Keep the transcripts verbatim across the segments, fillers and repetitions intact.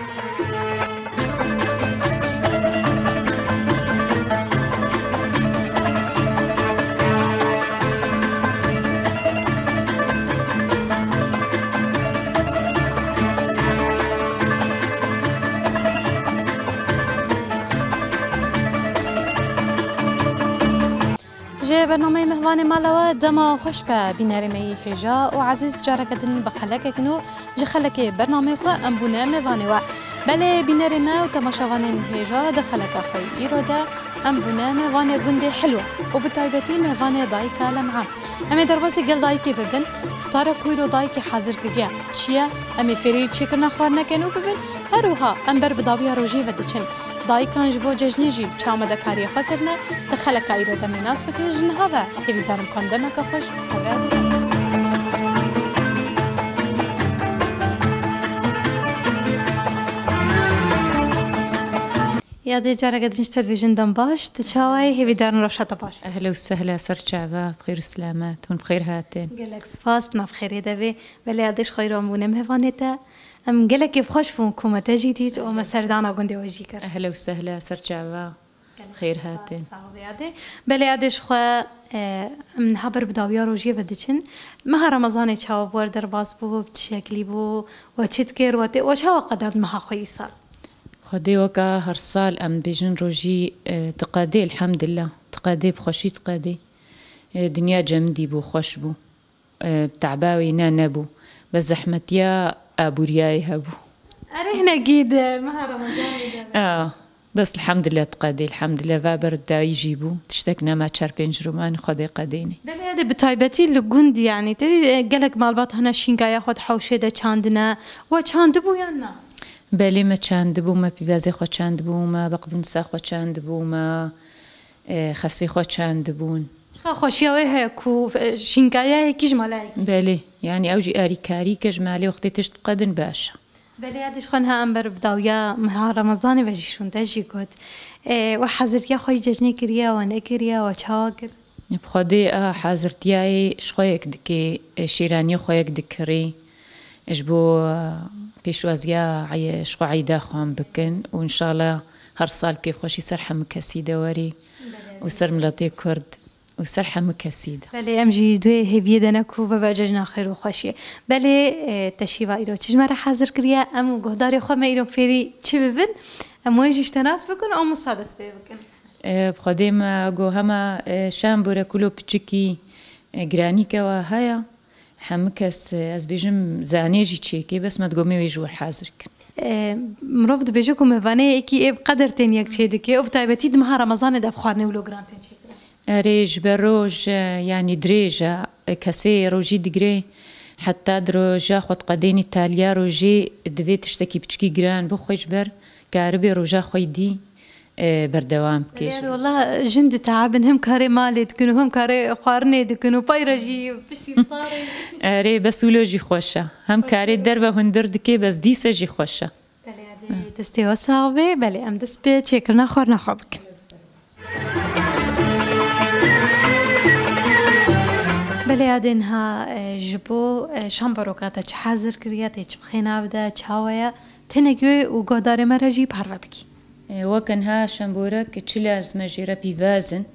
Ji bernameyê Mehvanê Mala We dema xweş be, bînerê me yî hêja û ezîz, careke din bi xelekek nû ji xelekê bernameyê xwe em bûne mêvanê we. Belê bînerê me û temaşevanên hêja, di xeleka xwe yî îro de em bûne mêvanê gundê Hilwe û bi taybetî mêvanê dayika Lem'am. Em ê derbasî gel dayikê bibin, fitarek ku îro dayikê hazir kiriye çi ye? Em ê fêrî çêkirina xwarineke nû bibin, her wiha em ber bi dawiya rojiyê ve diçin. Dayikan ji bo cejnê jî çi amadekariyê xwe kirine, di xeleka îro de em ê nas bikin, ji niha ve hêvîdar im ku em demeke xweş bi hev re dibin. Yadê, careke din ji te dibêjin dem baş, tu çawa yî, hêvîdar im rewşa te baş. Ehla û sehla, ser çava, bi xêr û selamet, hûn bi xêr hatin. Gelek spas, tu nav xêrê de bî. Belê Yadê, ji xwe îro em bûne mêvanê te. Em gelekî xweş bûn ku me te jî dît û me serdana gundê we jî kir. Ehla û sehla, ser çava. Gelek spas, xêr hatin. Sağ ol Yadê. Belê Yadê, ji xwe, e, em niha ber bi dawiya rojiyê ve diçin. Meha Remezanê çawa bi we re derbas bû, bi çi şeklî bû, we çi dikir, we tê, we çawa qedand meha xwe îsal? Xwedê weka her sal em dibêjin rojî, e, diqedê, elhamdillah. Diqedê, bi xweşî diqedê. E, dinya cemidî bû, xweş bû. E, teba wê ne nebû. Bes zehmetiya aboriyayê hebû. Erê hinekî di meha Remezanê de. A, bes elhamdillah diqedê, elhamdillah, va ber dawî jî bû. Tiştek nema, çar pênc roman Xwedê qedênê. Belê, de bi taybetî li gund, yanî te, e, gelek malbat hene şîngaya xwe di hewşê de çandine. We çandibû yan na? Belê, me çandibû, me pîvazê xwe çandibû, me beqdûnsa xwe çandibû, me, e, xesê xwe çandibûn. Çiqa xweşiya wê heye ku, e, şînkaya yekî ji mala yekî. Belê, yanî ew jî arîkarî ke ji malê wextê tişt biqedin baş e. Belê, Yadê, ji xwe niha em ber bi dawiya meha Remezanê ve jî şûn, te jî got. E, we hezirtiya xwe yî cejnê kiriye, we nekiriye, we çawa kir? Bi Xwedê a hezirtiyayê ji xwe yek dikê, e, şêraniyê xwe yek dikirî. Ji bo, e, pêşwaziya ey-, ji xwe eyda xwe em bikin û înşallah her sal kêfxweşî ser hemû kesî de werî û ser miletê Kurd û ser hemû kesî de. Belê, em jî duê hêviyê de ne ku bibe cejna xêr û xweşiyê. Belê, e, te şîva îro çi ji me re hazir kiriye? Em û guhdarê xwe me îro fêrî çi bibin? Em wê jî ji te nas bikin û em wisa dest pê bikin. E, bi Xwedê me got hema, e, şambore kulo piçikî, e, giranîke wa heye. Hemû kes, e, ez bêjim zanê jî çêkê, bes me digot me wê ji wir hazir kin. E, mirov dibêje ku mêvanê yekî ê bi qeder tên yek çêdike û bi taybetî di meha Remezanê de ev xwarinê wilo giran tên çêkirin. Erê, ji ber roj, e, yanî dirêj e, e, kesê rojî digirê, heta di roja xwe diqedênî taliya rojê divê tiştekî piçikî giran bixwe ji ber karibê roja xwe dî, e, berdewam bike. Belê, wela jin diteabin, hem karê malê dikin û hem karê xwarinê dikin û pey re jî piştî fitarê. Erê, bes wilo jî xweş e. Hem karê derve hundir dike, bes dîse jî xweş e. Belê, Yadê, destê we sax be. Belê, em dest bi çêkirina xwarina xwe bikin. Belê, Yadê, niha, e, ji bo, e, şambaroka te çi hazir kiriye, tê çi bixê nav de, çawa ye? Tenekî wê û guhdarê me re jî parve bikî. E, weke niha şemborek çi lazim e jê re pîvaz in,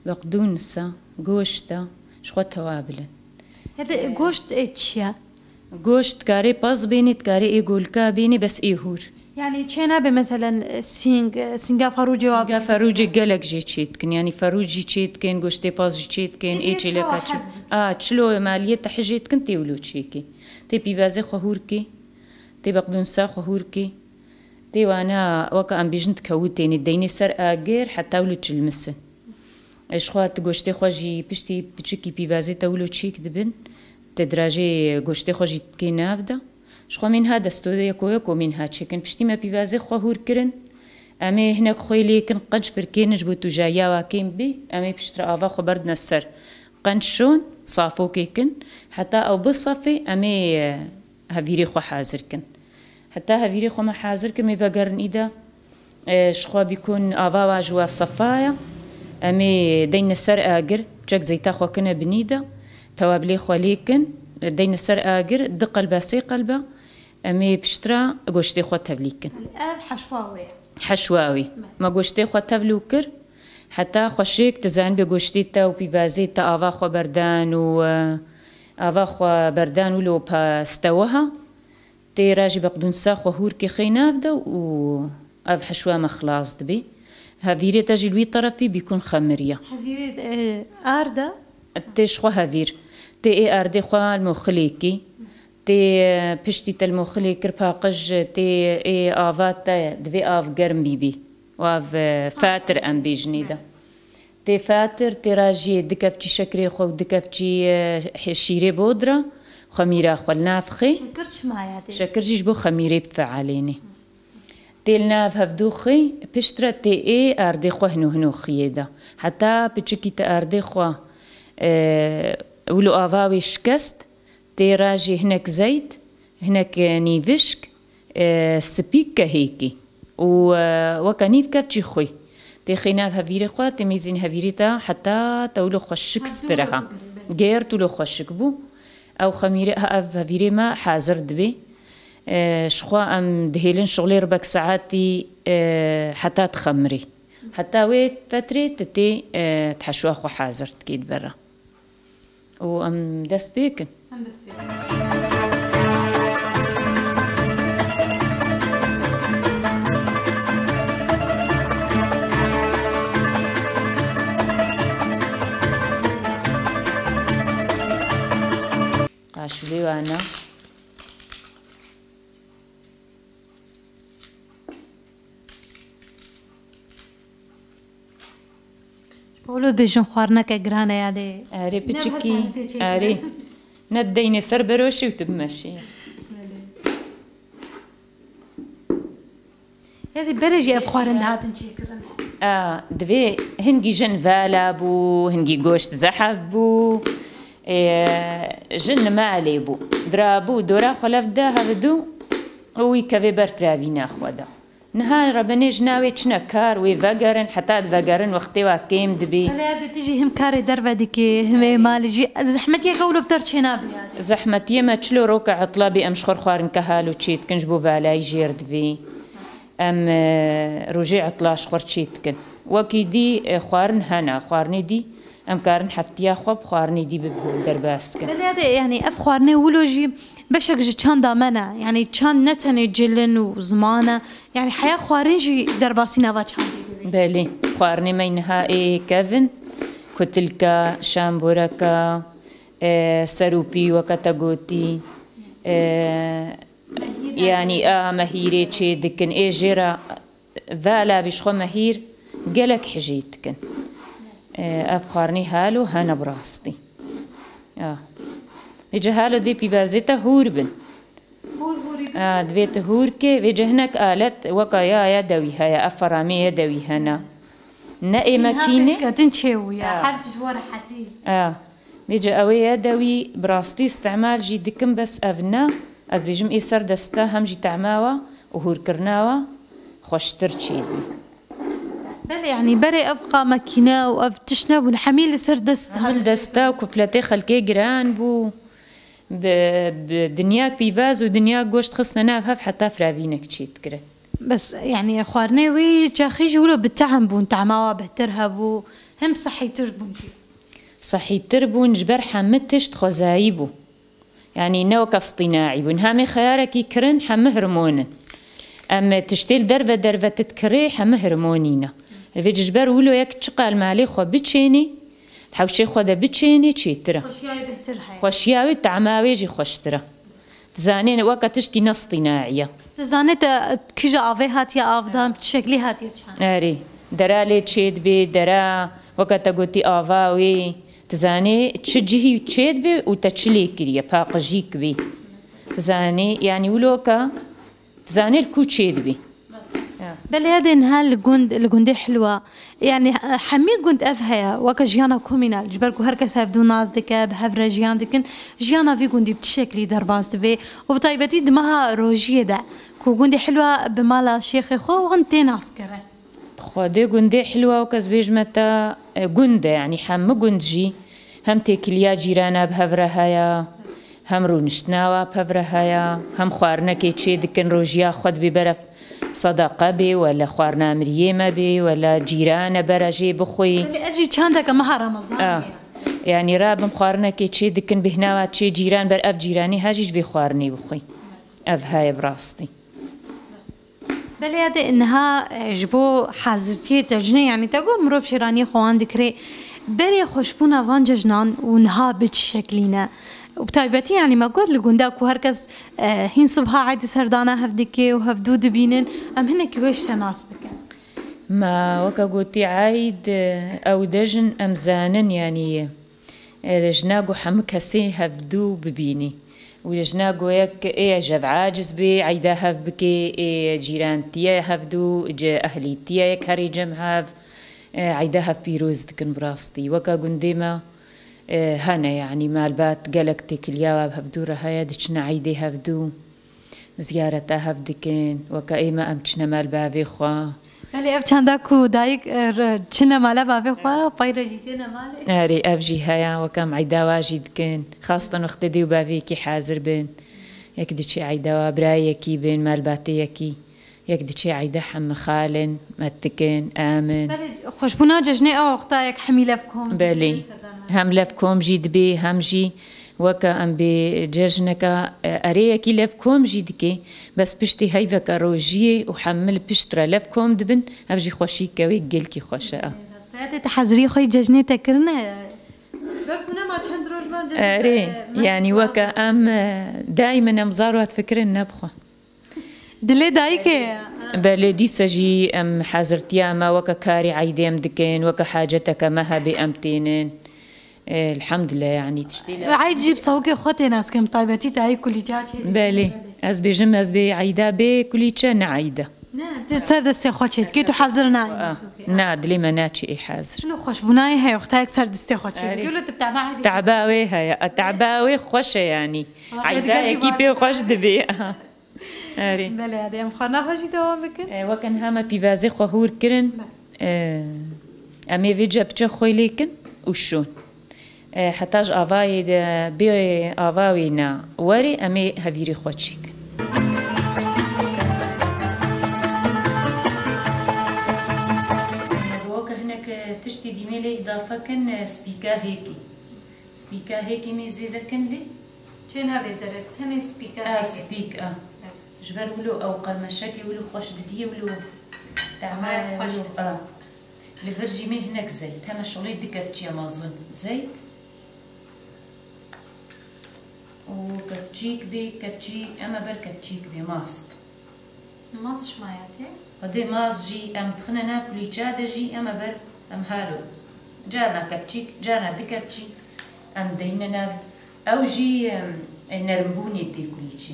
beqdûnisa, goşta, ji xwe tewabil in. Hede, e, goşt, e, çi ye? Goşt dikarê pez bênê, dikarê ê golika bênê, bes ê hûr. Yanî çê nabe, meselen, e, sîng, e, sînga ferûcê wa. Sînga ferûcê gelek jê çê dikin. Yanî ferûc jî çê dikin, goştê pez jî çê dikin, ê çêleka çê. A, çilo maliyê te hijê dikin, tê wilo çêkê. Tê pîvazê xwe hûr kê, tê beqdûnsa xwe hûr kê. Tê wana, weke em bêjin dikewitênê, deynê ser agir heta wilo çilmisin. Ji xwe tu goştê xwe jî piştî piçikî pîvazê te wilo çêk dibin, te dirajê goştê xwe jî dikê nav de. Ji xwe mînha desto yeko yeko mînha çêkin. Piştî me pîvazê xwe hûr kirin, em ê hinek xwê lê kin, qenc firkênin ji bo tu jayawa kêm bî, em ê piştre ava xwe berdine ser. Qenc şon, safokê kin, heta ew bisefê, em ê, e, hevîrê xwe hazir kin. Heta hevîrê xwe me hazir kir, me vegerin îda, e, ji xwe bîkun ava wa ji wa sefa ye. Em ê deyne ser agir, çek zeyta xwe kine binî de, tewabilê xwe lê kin, deyne ser agir, di qelba, sê qelba, Em ê piştre goştê xwe tevlî kin. Ev heşwa wê. Heşwa wê. Me goştê xwe tevlû kir. Heta xweşik, tu zanibê goştê te û pîvazê te ava xwe berdan û, e, ava xwe berdan wilo pa steweha. Tê re jî beqdûnsa xwe hûr kê xey nav de û ev heşwa me xilas dibê. Hevîrê te jî li wî terefî bîkûn xemiriya. Hevîrê, e, arda? Tê ji xwe hevîr. Tê ê ardê xwe li moxilê kî. Tê, e, piştî te li moxilê kir paqij, tê ê ava te divê av germ bîbî. Û av, e, fatir em bêjinê de. Tê fatir, tê re jî du kevçî şekerê xwe û du kevçî, e, şîrê bodra, xemîra xwe li nav xê. Şekir çima ya tê? Şekir jî ji bo xemîrê bifealênê. Tê li nav hevdû xê, piştre tê ê ardê xwe hino hino xiyê de. Heta piçikî te ardê xwe, e, wilo ava wê şikest, tê re jî hinek zeyt, hinek nîvişk, e, spî kehêkî û, e, weke nîv kevçî xwî. Tê xê nav hevîrê xwe, tê mêzîn hevîrê te heta te wilo xweşik stireha. Gêrt wilo xweşik bû. Ew xemîrê, ev hevîrê me hazir dibê. E, ji xwe em dihêlin şixulê ribek saetî, e, heta dixemirê. Heta wê fetrê tu tê, e, tu heşwa xwe hazir dikê di ber re. Û em dest pê kin. Em dest pê kin. Qaşilê wana. Ji bo wilo dibêjin xwarineke giran e ya dê. Erê, ne piçikî, hesanî tê çêkirin. Erê. Ne deynê ser beroşê û tu bimeşî. Belê. Ya dê berê jî ev xwarin dihatin çêkirin. A, divê hingî jin vala bû, hingî goşt zehef bû. Ê, jin li malê bû. Dirabû, dora xwe lev da hevdu û wî kevê ber firavîna xwe da. Niha rebenê jina wê çine kar, wê vegerin, heta divegerin wextê wa kêm dibî. Belê, ya dê tu jî him karê derve dikê, him ê malê jî. Zehmetiyeke wilo bi te re çênabî ya dê. Zehmetiyê me çilo roke etla bî, em ji xwe re xwarinke halo çê dikin, ji bo valayî jêr divî. Em, e, rojê etla ji xwe re çê dikin. Wekî dî, e, xwarin hene, xwarinê dî em karin heftiya xwe bi xwarinê dî bi derbas dikin. Belê, ya dê, yanî ev xwarinê wilo jî beşek ji çanda me ne. Yanî çand ne tenê cil in û ziman e. Yanî heya xwarin jî derbasî nava çandê dibê. Belê, xwarinê me niha ê kevin, kutilka, şamboreka, e, serûpî weke te gotî, e, yanî a mehîrê çê dikin. Ê jê re vala bî ji xwe mehîr gelek hijî dikin. E, ev xwarinê halo hene bi rastî. Ya. Vêce halo dê pîvazê te hûr bin. Hûr hûrî bin. A, divê tu hûr kê, vêce hinek alet weka ya yedewî heye, ev feramê yedewî hene. Ne ê mekîne. Pêşketin çêbû ya, ha, her tişt bo rehetî. A, vêce ew ê yedewî bi rastî îstimal jî dikim, bes ev ne. Ez bêjim ê ser desta hem jî tehma wa û hûrkirina wa xweştir çêdibî. Belê, yanî berê ev qa mekîne û ev tişt nebûn, hemî li ser dest. Hemî li desta û kufletê xelkê giran bû. Bi, bi dinyak pîvaz û dinyak goşt xistine nav hev heta firavînek çê dikire. Bes, yanî xwarinê wî çaxî jî wilo bi tehm bûn, tehma wa bihtir hebû, hem sehîtir bûn jî. Sehîtir bûn, ji ber hemî tişt xwezayî bû. Yanî ne weke stînaî bûn. Hemê xeyarekî kirin, hemî hirmon in. Em tiştê li derve derve tu dikirê, hemî hirmonî ne. Li vê ji ber wilo yek çiqa li malê xwe biçênî, di hewşê xwe de biçênî çêtir e. Xweşiya wê bihtir heye. Xweşiya wê, tehma wê jî xweştir e. Dizanê weke tiştî ne stînaî ye. Dizanê te kîja avê hatiye avdan, bi çi şeklî hatiye çand? Erê. Dera lê çêdibê, dera weke te gotî ava wê. Dizanê çi cihî çêdibê û te çi lê kiriye, paqijîk bî. Dizanê, yanî wilo ke, dizanê li ku çêdibî. Ya. Belê, ya dê niha li gund, li gundê Hilwa, yanî, e, hemî gund ev heye, weke jiyana komînal, ji ber ku her kes hevdû nas dike, bi hev re jiyan dikin, jiyana vî gundî bi çi şeklî derbas dibe û bi taybetî di meha rojiyê de ku gundê Hilwa bi mala şêxê xwe wan tê naskirin. Xwedê gundê Hilwa weke ez bêjime te, e, gund e, yanî hemî gund jî hem têkiliya cîrana bi hev re heye, Hem rûniştina wa pevre heye, hem xwarinekê çê dikin, rojiya xwe dibê bere sedeqe bê, wele xwarina miriyê me bê, wele cîrane bere jê bixwî. Belê ev jî çendeke meha Remezanê A, ye. Yanî rabin xwarinekê çê dikin, bêhna wa çê cîran ber ev cîranî he jî ji vê xwarinê bixwî. Ev heye bi rastî. Belê, ya dê niha, e, ji bo hazirtiyê tecnê, yanî te got mirov şêraniyê xwe wan dikirê. Berê xweşbûna van cejnan û niha bi çi şeklî ne? Û bi taybetî, yanî me got li gunda ku her kes, e, hîn sibha eydê serdana hev dike û hevdû dibînin, em hinekî wê ji te nas bikin. Ma weke gotî eyd, e, ew cejn em zanin, yanî, e, jina ku hemû kesê hevdû bibînî. Û jina ku yek ê ji hev aciz bê, eyda hev bikê, ê cîrantiye hevdû, ci ehlîtiye yek herî cem hev, e, eyda hev pîroz dikin bi rastî. Weke gundê me, e, hene, yanî malbat gelek têkiliya we bi hevdû re heye, diçine eydê hevdû, ziyareta hev dikin, weke ê me em çine mal bavê xwe. Belê ev çanda ku dayik, e, re-, çine mala bavê xwe, pey re jî têne malê. Erê, ev jî heye, weke em eyda wa jî dikin. Xastan wextê dê û bavê yekî hazir bin. Yek diçe eyda wa, birayê yekî bin, malbatê yekî. Yek diçe eyda hemî xalin, me dikin, em in. Belê, xweşbûna cejnê ew wexta yek hemî lev kom Belê. Dibin, serdana. Hem lev kom jî dibê, hem jî weke em bê cejneke, e, erê yekî lev kom jî dikê, bes piştî heyveke rojiyê û hemil pişt re lev kom dibin, ev jî xweşîke wê gelkî xweş e. Rastiyatê te hezirî xwe yê cejnê te kirine? Wek ku nema çend roj van cejn Erê, e, me yanî weke lazim. Em, e, daymen em zar wat fikirin nebixwe. Dilê dayikê ye. Belê, dîsa jî em hazirtiya me weke karê eydê em dikin, weke haceteke me hebe em tênin. Elhamdulillah, yanî tiştê lazim. Eyd jî bi sawikê xwe tê nas kirin, bi taybetî te ey kulîça çê dikî. Belê, ez bêjim ez bê eyda bê kulîçe ne eyda. Ne, tu ser destê xwe çê dikî, tu hazir nayî. A, na, dilê me naçê ê hazir. Lo xweşbûnayê heye, wexta yek ser destê xwe çê dikî. Erê. Lo tu bi teba eydê Teba wê heye, a, teba wê xweş e yanî. Eyda yekî pê xweş dibê. Erê. Belê, hadi em xwarina xwe jî dewam bikin. E, weke niha me pîvazê xwe hûr kirin. Belê. E, em ê vê ce piçe xwe lê kin û şûn. E, heta ji avayê de bê ava wê ne werê, em ê hevîrê xwe çêkin. Weke hinek tiştî dîmê lê îdafe kin, e, spîka hêkî. Spîka hêkî mê zêde kin lê. Çê nabê zere, tenê spîka A, hêkî. Spîk a. Evet. Ji ber wilo ew qermeşekê wilo xweş didiyê wilo. Ama teme xweş wilo didiyê. A. Li vir jî mê hinek zeyt. Heme şolê du kevçiya mezin zeyt. Û kevçîk bê, kevçî, eme ber kevçîk bê, mast. Mast şima ya tê? Xwedê mast jî em dixine nav kulîça de jî eme ber em halo. Carna kevçîk, carna du kevçîk em deyne nav. Ew jî, em, e, nerimbûnê tê kulîçî.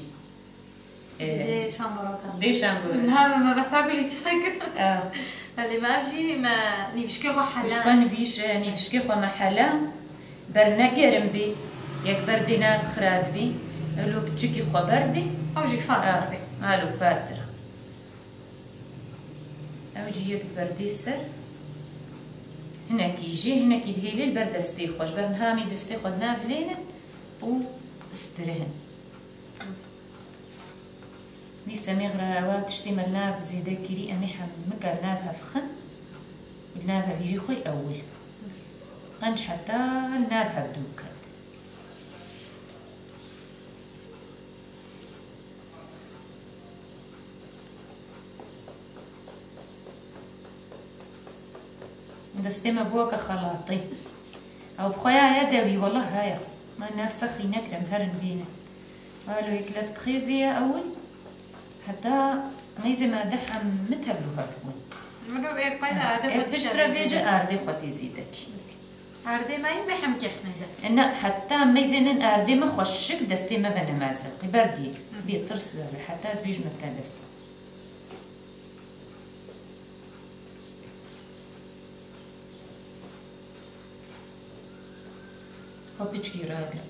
E, Dê şamboroka. Dê şamboroka. Niha me behsa kulîça kir. Ew. Belê me ev jî me nîvişkê xwe hela. Kuşka nivîş, e, nîvişkê xwe me hela. Ber ne gerim bî, yek berdê nav xira dibî, elo piçikî xwe berdê. Ew jî fatir bê. Alo fatir. Ew jî yek berdê ser. Hinekî jê, hinekî dihêlê li ber destê xwe. Ji ber niha em ê destê xwe di nav hilênin û stirihin. Dîsa mêxira ewa tiştê me li nav zêde kirî, em ê hemika li nav hev xin û li nav hevîrî xwe ewil. Qenc heta li nav hevdû ket. Destê me bû weke xelatê. Ew bi xwe ya ye dewî, wele heye. Me nav sexî nekir, em herin bînin. Alo, yek lev dixê vê ye ewil. Heta meyzê me de hemî tevlû hev bûn. Mirov ê xwe ya erdê xwe piştre vê ce erdê xwe tê zêde kî. Erdê me yî me hem kêxmê de. E, ne, heta meyzê nin erdê me xweşik destê me ve nemeze. Qî berdî. Bê tirs ve, heta ez bêjim te dest. Xwe piçkî ragirin.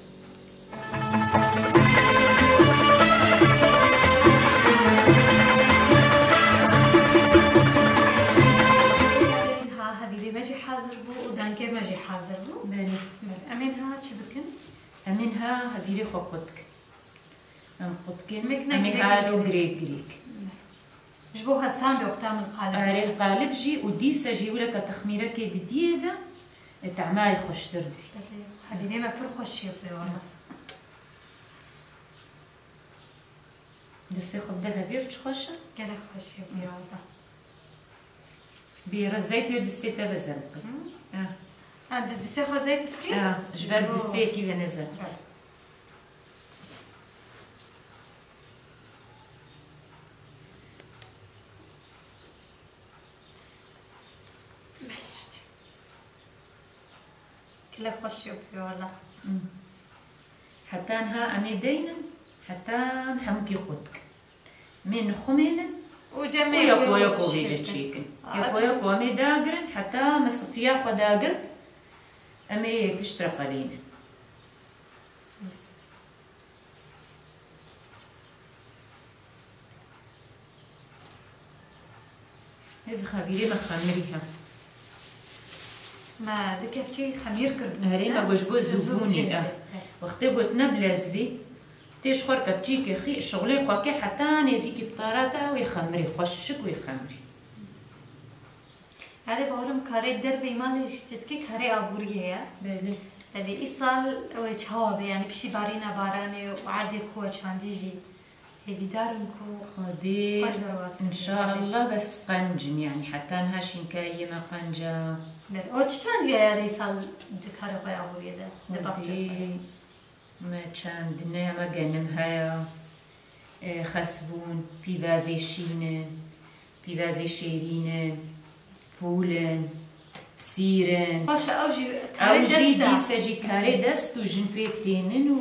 Ha, hevîrê me jî hazir bû û dankê me jî hazir bû. Belê. Belê. Em ê niha çi bikin? Em ê niha hevîrê xwe qut dikin. Em qut dikin. Em ê halo girêk girêk. Ji bo hesan bê wexta min qalib. Erê, li qalib jî û dîsa jî wile ke texmîrekê didiyê de, e, temayê xweştir dibî. Hevîrê me pir xweş çêbû wele. Destê xwe bide hevîr, çi xweş e. Gelek xweş çêbû wele. Bi re zeyt wê distê te ve zerb kir. Hı? Ha. Ha, di distê xwe zeyt dikî? Ha, ji ber disteyekî ve ne zerb. Belê. Belê, hadi. Gelek xweş çêbû wele. Hı. Heta niha em ê deynin, heta em hemûkî qut dikin. Em ê nixumênin û cem û yeko yeko vêce çêkin. Yeko yeko em ê dagirin, heta me sifriya xwe dagirt, em ê yek tişt reqelînin. Hêz xebîrê me xemirî he. Me di kevçî xemîr kir. Erê, me got ji bo zûbûnê, e. Wextê got ne bi lez bî, tê ji xwe kevçîkê xî, şixulê xwe ke heta nêzîkî fitara te wê xemirê, xweşik wê xemirê. Erê, bawerim karê derveyî malê jî tê dikê, karê aboriyê ye. Belê. Belê, îsal ew ê çawa bê, yanî piştî barîna baranê û erdê ku we çandî jî. Hêvîdar in ku Xwedê, xweş derbas bike. Înşallah, bes qenc in, yanî heta niha şînkariyê me qenc e. Belê. O çi çandiye ya dê sal di karê xwe ya aboriyê de, di baxçeyê xwe? Xwedê, me çandine, me genim heye, e, xesbûn, pîvazê şîn in, pîvazê şêrîn in, fûl in, sîr in. Xweş e, ew jî karê dest e. Ew jî dîse jî karê dest û jin pêk tênin û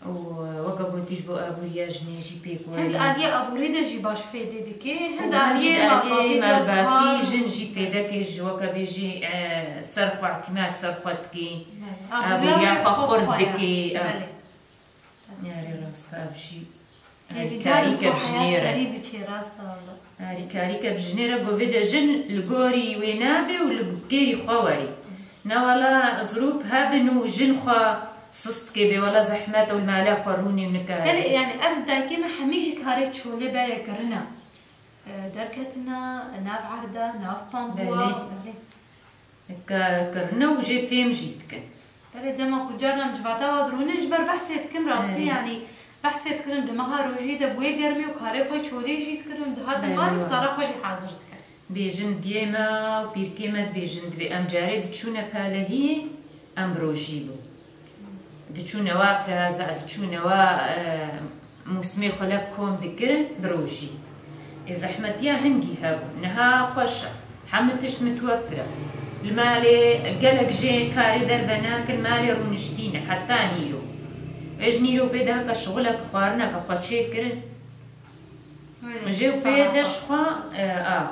Û, e, weke gotî, ji bo aboriya jinê jî pêk were. Hem di aliyê aborî de jî baş fêdê dike, hem di aliyê malbatî de malbatî jin jî fêdekê ji weke bêjî, e, ser xwe îtîmad ser xwe dike. Belê. Aboriya xwe xurt dike. Belê. Erê, rast e, ev jî. Hêvîdar in ku heya serî biçê, rast e wele. Erê, karîke bi jinê re govêce jin li gorî wê nabe û li kêrî xwe werî. Ne wela zirûf hebin û jin xwe sist dike, bê wela zehmet û li mala xwe rûnê û nikare. Belê, yani ev dayikê me hemî jî karê çolê berê kirine. E, derketine, nav erda, nav pambuwa. Belê. Belê. Ke kirine û jê fêm jî dikin. Belê, dema ku carna em civata wa dirûnin, ji ber behsê dikin, rastî, Erê. yanî behsê dikirin di meha rojî de bi wê germî û karê xwe çolê jî dikirin û dihatin Belê, malê wa. Fitara xwe jî hazir dikin. Bêjin diyê me û pîrkê me dibêjin, dibê em carê diçûne palehiyê, em bi rojî bû. Diçûne wa firaza, diçûne wa, e, mûsimê xwe lev kom dikirin, bi rojî. Ê zehmetiya hingî hebû. Niha xweş e. Hemû tişt mitwetir e. Li malê gelek jê karê derve nakin, malê rûniştî ne, heta nîro. Ê ji nîro pê de heke şixulek, xwarineke xwe çêkirin. Wê de Jê û pê de ji xwe, e, a,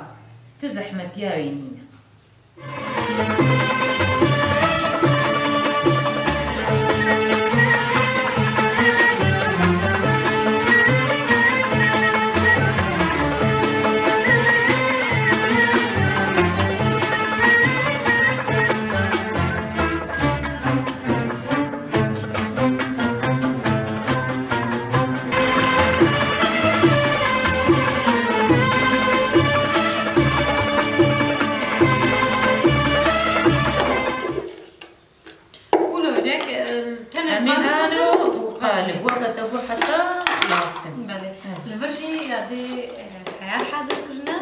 ti zehmetiya wê nîne. Û lojek, e, tenê Em ê qalib halo û qalib, weke te got heta xilas kin. Belê. Hı. Li vir jî ya dê, e, xeyar hazir kirine.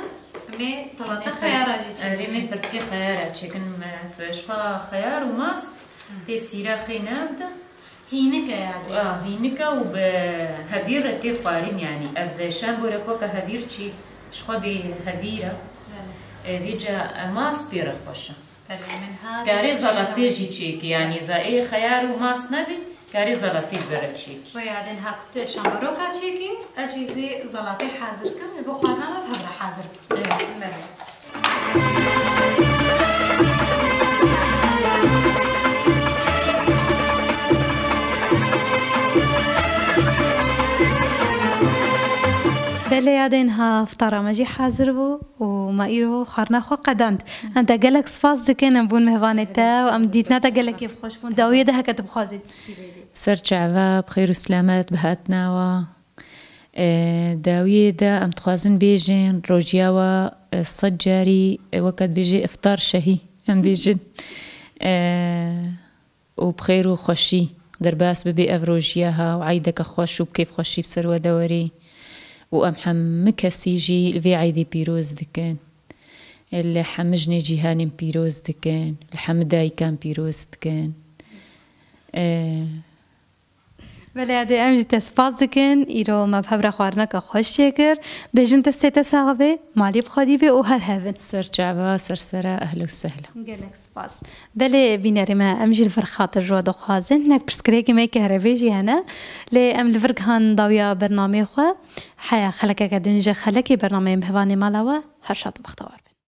Em ê salata xeyara jî çêkin. Erê, em ê firtikê xeyara çêkin. Me f-, ji xwe xeyar û mast Hı. tê sîra xê nav de. Hînik e ya dê. A, hînik e û bi hevîr re tê xwarîn, yanî ev şembore koka hevîr çî ji xwe bê hevîr e. Belê. E, vêca mast pê re xweş e. Belê, min ha Karê dê zalatê çêkin. jî çêkî, yanî za ê xeyar û mast nebî, karê zalatê bere çêkî. Wê ya dê niha ku tu şemberoka çêkî, ez jî zê zalatê hazir kim, ji bo xwarina me bi hev re hazir bû. Evet. Belê. Belê, ya dê niha iftara me jî hazir bû û me îro xwarina xwe qedand. Em te gelek spas dikin, em bûn mêvanê te û em dîtina te gelek kêfxweş bûn. Dawiyê de heke tu bixwazî tu spî bêjî. Ser çava bi xêr û selamet bi hatina we. E, dawiyê de em dixwazin bêjin rojiya we, e, sed carî, e, weke dibêjê iftar şehî em bêjin. E, û bi xêr û xweşî derbas bibe ev rojiya ha û eydeke xweş û bi kêfxweşî bi ser we de werê. Û em hemû kesî jî li vê eydê pîroz dikin. Li hemû jinê cîhanên pîroz dikin, li hemû dayikan pîroz dikin. E, Belê, Adê, em jî te spas dikin. Îro me bi hev re xwarineke xweş çêkir. Bêjin destê te sax be, malî bi xwedî be û her hev in. Ser çava, ser sera, ehlen û sehlen. Gelek spas. Belê, bînerê me, em jî li vir xatir ji we dixwazin. Hinek pirsgirêkê me yekê herevê jî hene. Lê em li vir gihan dawiya bernameyê xwe. Heya xelekeke din ji xelekê bernameyên Bihevanê mala we. Her şad û bextewar.